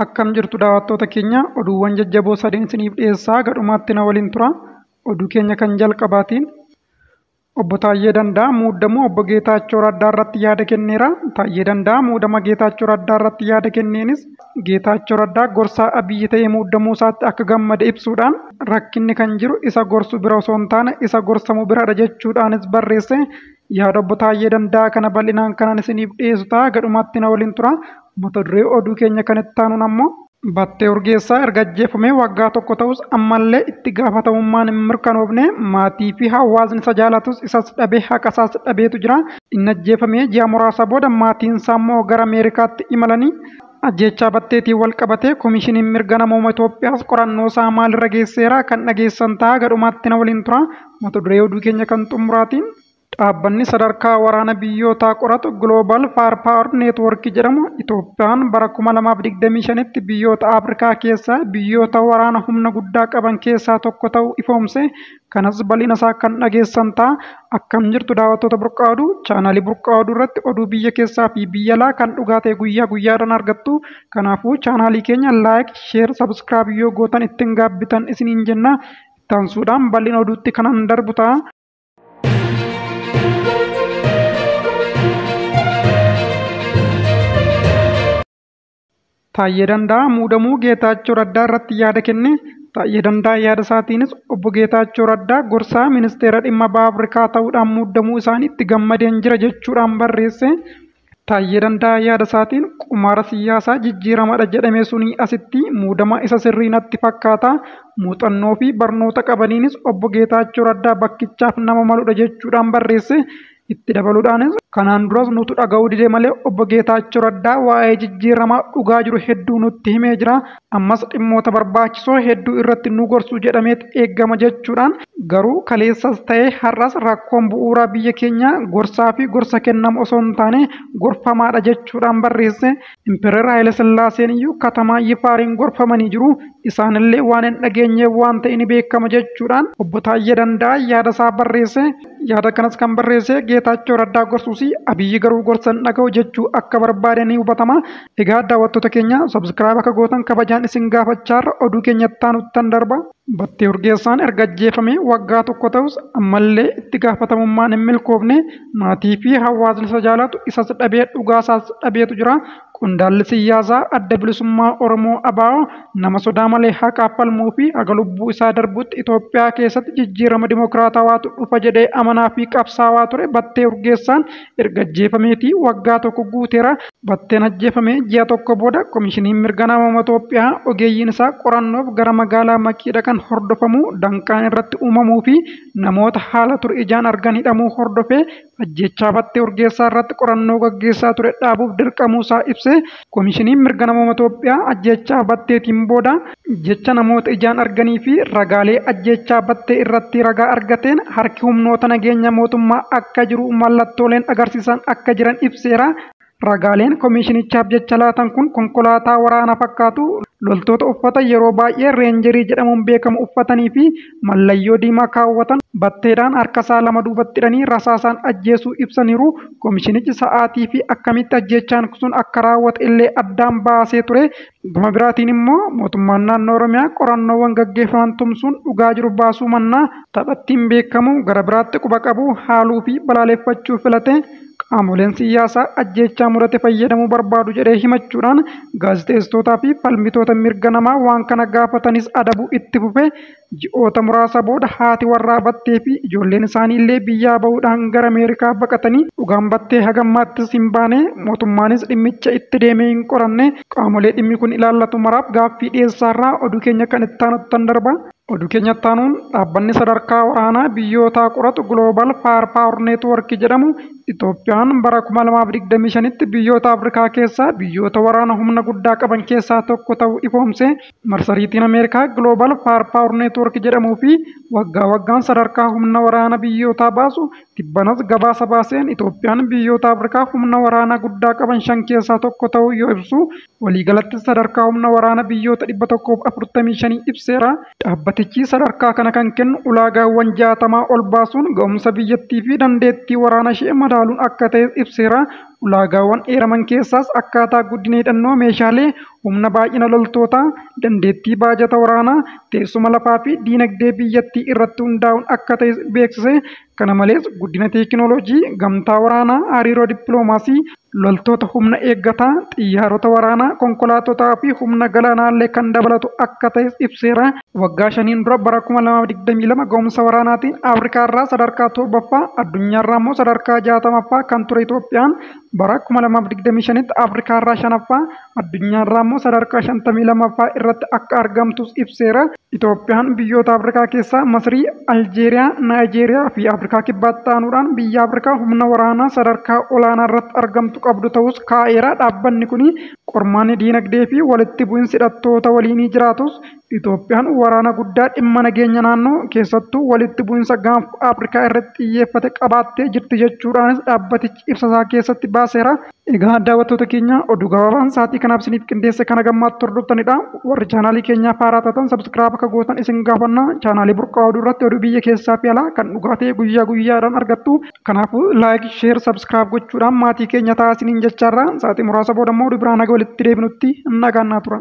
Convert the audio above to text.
Akkam jirtu daawwattoota keenya, oduuwwan jajjaboo sadeen isiniif dhiyeessaa, gadhumaatti na waliin tura. Oduu keenya kan jalqabaatiin Obbo Taayyee Danda'aa muudamuu Obbo Geetaachoo Raddaa irratti yaada kenneera. Taayyee Danda'aa muudama Geetaachoo Raddaa irratti yaada kenneenis Geetaachoo Raddaa gorsaa Abiyyi ta'ee muudamuu isaatti akka gammade ibsuudhaan, rakkinni kan jiru isa gorsu bira osoo hin taane isa gorsamu biradha jechuudhaanis barreesse. Yaada Obbo Taayyee Danda'aa kana bal'inaan kanan isiniif dhiyeessu ta'a, gadhumaatti na waliin tura. Mata duree oduu keenya kan itti aanuun ammoo Battee Urgeessaa erga ajjeefamee waggaa tokko ta'us ammallee itti gaafatamummaan hin mirkanoofne, maatii fi hawaasni isa jaalatus isas dhabee haqa isaas dhabeetu jira. Inni ajjeefamee ji'a muraasa booda maatiin isaa immoo gara Ameerikaatti imalanii ajjeechaa Batteetiin wal qabatee Komishiniin Mirga Namooma Itoophiyaas qorannoo isaa maalirra geesseera kan dhageessan ta'a, gadhumaatti na waliin tura. Mata duree oduu keenya kan xumuraatiin dhaabbanni sadarkaa waraana biyyootaa qoratu Global Firepower Network jedhamu Itoophiyaan bara 2025tti biyyoota Afrikaa keessaa biyyoota waraana humna guddaa qaban keessaa tokko ta'uu ifoomse. Kanas bal'ina isaa kan dhageessan ta'a. Akkam jirtu daawwattoota Burqaa Oduu? Chaanaalii Burqaa Oduu irratti oduu biyya keessaa fi biyya alaa kan dhugaa ta'e guyyaa guyyaadhaan argattu. Kanaafuu chaanaalii keenya like, share, subscribe yoo gootan ittiin gaabbitan isiniin jenna. Ittaansuudhaan bal'ina oduutti kanan darbu ta'a. Taayyee Danda'aa muudamuu Geetaachoo Raddaa irratti yaada kenne. Taayyee Danda'aa yaada isaatiinis Obbo Geetaachoo Raddaa gorsaa ministeera dhimma baha Afrikaa ta'uudhaan muudamuu isaanii itti gammadeen jira jechuudhaan barreesse. Taayyee Danda'aa yaada isaatiin qumaara siyaasaa jijjiiramadha jedhame sunii asitti muudama isa sirrii natti fakkaata. Muuxannoo fi barnoota qabaniinis Obbo Geetaachoo Raddaa bakkichaaf nama maludha jechuudhaan barreesse. Itti dabaluudhaanis kanaan duras nutu dhaga'uu dide malee Obbo Geetaachoo Raddaa waa'ee jijjiiramaa dhugaa jiru hedduu nutti himee jira. Ammas dhimmoota barbaachisoo hedduu irratti nu gorsu jedhameet eeggama jechuudhaan, garuu kaleessas ta'ee har'as rakkoon bu'uuraa biyya keenyaa gorsaa fi gorsa kennamu osoo hin taane gorfamaadha jechuudhaan barreesse. Impereer Haayile Sillaaseen iyyuu katamaa Yifaariin gorfamanii jiru. Isaanillee waan hin dhageenyeef waan ta'e ni beekama jechuudhaan Obbo Taayyee Danda'aa yaada isaa barreesse. Yaada kanas kan barreesse Geetaachoo Raddaa gorsuusi Abiyyi garuu gorsa hin dhaga'u jechuu akka barbaade ni hubatama. Egaa daawwattoota keenya, subscribe akka gootan kabajaan isin gaafachaarra oduu keenya itti aanuttan darba. Battee Urgeessaan erga ajjeefamee waggaa tokko ta'us ammallee itti gaafatamummaan hin milkoofne, maatii fi hawaasni isa jaalatu isas dhabee dhugaa isaas dhabeetu jira. Qondaalli siyaasaa Adda Bilisummaa Oromoo ABO nama sodaa malee haqaaf falmuu fi haga lubbuu isaa darbutti Itoophiyaa keessatti jijjiirama dimokiraatawaatu dhufa jedhee amanaa fi qabsaawaa ture Battee Urgeessaan erga ajjeefameetii waggaa tokko guuteera. Batteen ajjeefamee ji'a tokko booda Komishiniin Mirga Namooma Itoophiyaa ogeeyyiin isaa qorannoof gara magaalaa Maqii dhaqan hordofamuu, danqaan irratti uumamuu fi namoota haala ture ijaan argan hidhamuu hordofee ajjeechaa Battee Urgeessaa irratti qorannoo gaggeessaa ture dhaabuuf dirqamuu isaa ibse. Komishiniin Mirga Namooma Itoophiyaa ajjeechaa Batteetiin booda jecha namoota ijaan arganii fi ragaalee ajjeechaa Battee irratti ragaa argateen harki humnoota nageenya mootummaa akka jiru mallattooleen agarsiisan akka jiran ibseera. Ragaaleen komishinichaaf jecha laatan kun konkolaataa waraanaa fakkaatu, loltoota uffata yeroo baay'ee reenjerii jedhamuun beekamu uffatanii fi mallayyoo diimaa kaawwatan Batteedhaan harka isaa lama duubatti hidhanii rasaasaan ajjeesuu ibsaniiru. Komishinichi sa'aatii fi akkamitti ajjeechaan sun akka raawwate illee addaan baasee ture. Gama biraatiin immoo mootummaan naannoo Oromiyaa qorannoowwan gaggeeffaman tumsuun dhugaa jiru baasuu mannaa taphattiin beekamu gara biraatti quba qabu haaluu fi balaaleffachuu filate. Qaamoleen siyaasaa ajjeechaa mudate fayyadamuu barbaadu jedhee himachuudhaan gaazexeessitootaa fi falmitoota mirga namaa waan kana gaafatanis adabuu itti fufe. Ji'oota muraasa booda haati warraa Battee fi ijoolleen isaanii illee biyyaa bahuudhaan gara Ameerikaa baqatanii dhugaan Battee hagammaattis hin baane, mootummaanis dhimmicha itti deemee hin qoranne. Qaamolee dhimmi kun ilaallatu maraaf gaaffii dhiyeessaarraa oduu keenya kan itti aanuttan darba. Oduu keenya itti aanuun dhaabbanni sadarkaa waraanaa biyyootaa qoratu Global Firepower Network jedhamu Itoophiyaan bara 2025tti biyyoota Afrikaa keessaa biyyoota waraana humna guddaa qaban keessaa tokko ta'uu ifoomse. Marsariitiin Ameerikaa Global Firepower Network jedhamuu fi waggaa waggaan sadarkaa humna waraana biyyootaa baasu tibbanas gabaasa baaseen Itoophiyaan biyyoota Afrikaa humna waraanaa guddaa qaban shan keessaa tokko ta'uu yoo ibsu, waliigalatti sadarkaa humna waraana biyyoota 145 ibseera. Dhaabbatichi sadarkaa kana kan kennu ulaagaawwan 60 ol baasuun ga'umsa biyyattii fi dandeettii waraana ishee madaaluun akka ta'e ibseera. Ulaagaawwan eeraman keessaas akkaataa guddina hidhannoo meeshaalee, humna baay'ina loltootaa, dandeettii baajata waraanaa, teessuma lafaa fi diinagdee biyyattii irratti hundaa'uun akka ta'e beeksise. Kana malees guddina teekinooloojii, gamtaa waraanaa, hariiroo dippiloomaasii, loltoota humna eeggataa, xiyyaarota waraanaa, konkolaatotaa fi humna galaanaallee kan dabalatu akka ta'es ibseera. Waggaa 5n dura bara 2022 ga'umsa waraanaatiin Afrikaarraa sadarkaa 7ffaa, addunyaarraa immoo sadarkaa 60ffaa kan ture Itoophiyaan bara 2025tti Afrikaarraa 5ffaa, addunyaarraa immoo sadarkaa 52ffaa irratti akka argamtus ibseera. Itoophiyaan biyyoota Afrikaa keessaa Masrii, Aljeeriyaa, Naayijeeriyaa fi Afrikaa Kibbaatti aanuudhaan biyya Afrikaa humna waraanaa sadarkaa olaanaa irratti argamtu qabdu ta'us kaa'eera. Dhaabbanni kun qormaanni diinagdee fi walitti bu'insi hidhattoota waliinii jiraatus Itoophiyaan waraana guddaa dhimma nageenya naannoo, keessattuu walitti bu'insa Gaanfa Afrikaa irratti xiyyeeffate qabaattee jirti jechuudhaanis dhaabbatichi ibsa isaa keessatti baaseera. Egaa daawwattoota keenya, oduu gabaabaan sa'aatii kanaaf isiniif qindeesse kana gammaatti hordoftanidha. Warri chaanaalii keenyaaf haaraa taatan subscribe akka gootan isin gaafanna. Chaanaalii Burqaa Oduu irratti oduu biyya keessaa fi alaa kan dhugaa ta'e guyyaa guyyaadhaan argattu. Kanaafuu like, share, subscribe gochuudhaan maatii keenya ta'aa isiniin jechaarra. Sa'aatii muraasa booda immoo oduu biraan haga walitti deebinutti nagaan naa tura.